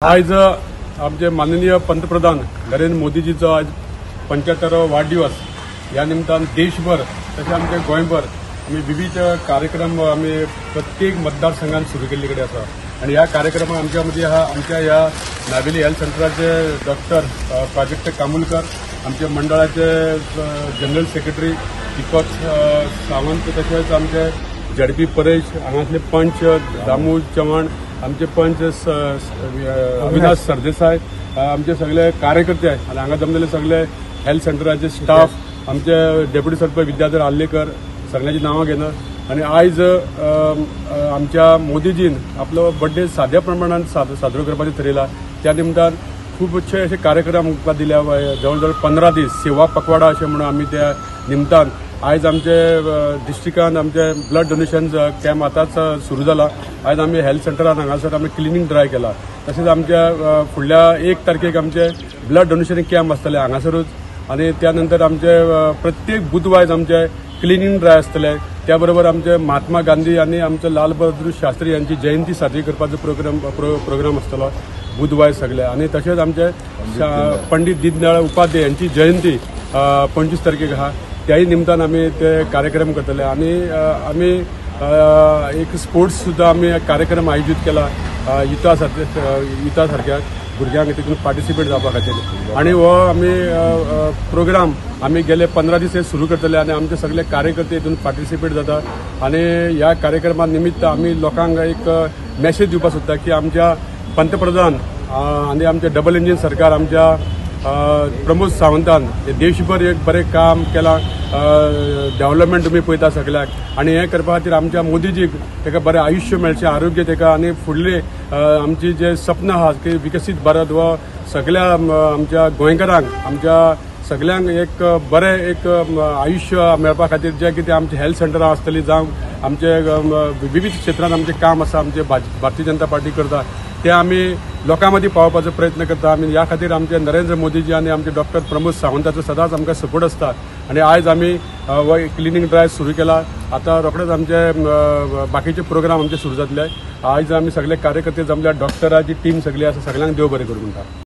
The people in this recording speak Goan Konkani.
आयज आमचे माननीय पंतप्रधान नरेंद्र मोदीजीचो आज 75वो वाढदिवस। ह्या निमतान देशभर तशें आमच्या गोंयभर आमी विविध कार्यक्रम आमी प्रत्येक मतदारसंघात सुरू केल्ले कडेन आसा। आनी ह्या कार्यक्रमात आमच्या मदीं आहा आमच्या ह्या नावेली हेल्थ सेंटराचे डॉक्टर प्राजक्त कामुलकर, आमच्या मंडळाचे जनरल सेक्रेटरी दीपक सावंत, तशेंच आमचे झेडपी परेश, हांगासले पंच दामू चव्हाण, आमचे पंच अविनाश सरदेसाय, आमचे सगळे कार्यकर्ते आनी हांगा जमलेले सगळे हेल्थ सेंटराचे स्टाफ, आमचे डेप्युटी सरपंच विद्याधर आर्लेकर, सगळ्यांची नांवां घेना। आनी आयज आमच्या मोदीजीन आपलो बर्थडे साद्या प्रमाणान साजरो करपाचें थरयला। त्या निमतान खुबशे अशे कार्यक्रम आमकां दिल्या, जवळ जवळ 15 दीस सेवा पखवाडा अशें म्हणून आमी त्या निमतान आयज आमचे डिस्ट्रिक्टान आमचे ब्लड डोनेशन कॅम्प आतांच सुरू जाला। आयज आमी हेल्थ सेंटरान हांगासर आमी क्लिनींग ड्राय केला। तशेंच आमच्या फुडल्या 1 तारखेक आमचे ब्लड डोनेशन कॅम्प आसतले हांगासरूच। आनी त्या नंतर आमचे प्रत्येक बुधवार आमचे क्लिनींग ड्राय आसतले। त्या बरोबर आमचे महात्मा गांधी आनी आमचे लाल बहादूर शास्त्री यांची जयंती साजरी करपाचो प्रोग्राम आसतलो बुधवार सगळे। आनी तशेंच आमचे पंडित दीनदयाळ उपाध्याय यांची जयंती 25 तारखेक आहा, त्याही निमतान आमी ते कार्यक्रम करतले। आनी आमी एक स्पोर्ट्स सुद्दां आमी कार्यक्रम आयोजीत केला युथा सारक्या भुरग्यांक तितून पार्टिसिपेट जावपा खातीर। आनी हो आमी प्रोग्राम आमी गेले 15 दीस हे सुरू करतले आनी आमचे सगळे कार्यकर्ते हितून पार्टिसिपेट जाता। आनी ह्या कार्यक्रमा निमित्त आमी लोकांक एक मॅसेज दिवपाक सोदता की आमच्या पंतप्रधान आनी आमचे डबल इंजीन सरकार आमच्या प्रमोद सावंतान देशभर एक बरें काम केलां, डेव्हलपमेंट तुमी पळयता सगळ्याक। आनी हें करपा खातीर आमच्या मोदीजीक ताका बरें आयुश्य मेळचें, आरोग्य ताका, आनी फुडले आमची जे सपन आहा की विकसीत भारत हो सगळ्या आमच्या गोंयकारांक, आमच्या सगळ्यांक एक बरें एक आयुश्य मेळपा खातीर जें कितें आमचें हेल्थ सेंटरां आसतलीं जावं आमचे विविध क्षेत्रांत आमचें काम आसा, आमचें भारतीय जनता पार्टी करता ते आमी लोकां मदीं पावोवपाचो प्रयत्न करता। आमी ह्या खातीर आमचे नरेंद्र मोदीजी आनी आमचे डॉक्टर प्रमोद सावंताचो सदांच आमकां सपोर्ट आसता। आनी आयज आमी हो क्लिनींग ड्रायव्ह सुरू केला। आतां रोखडेच आमचे बाकीचे प्रोग्राम आमचे सुरू जातले। आयज आमी सगळे कार्यकर्ते जमल्या, डॉक्टराची टीम सगळी आसा, सगळ्यांक देव बरें करूं म्हणटा।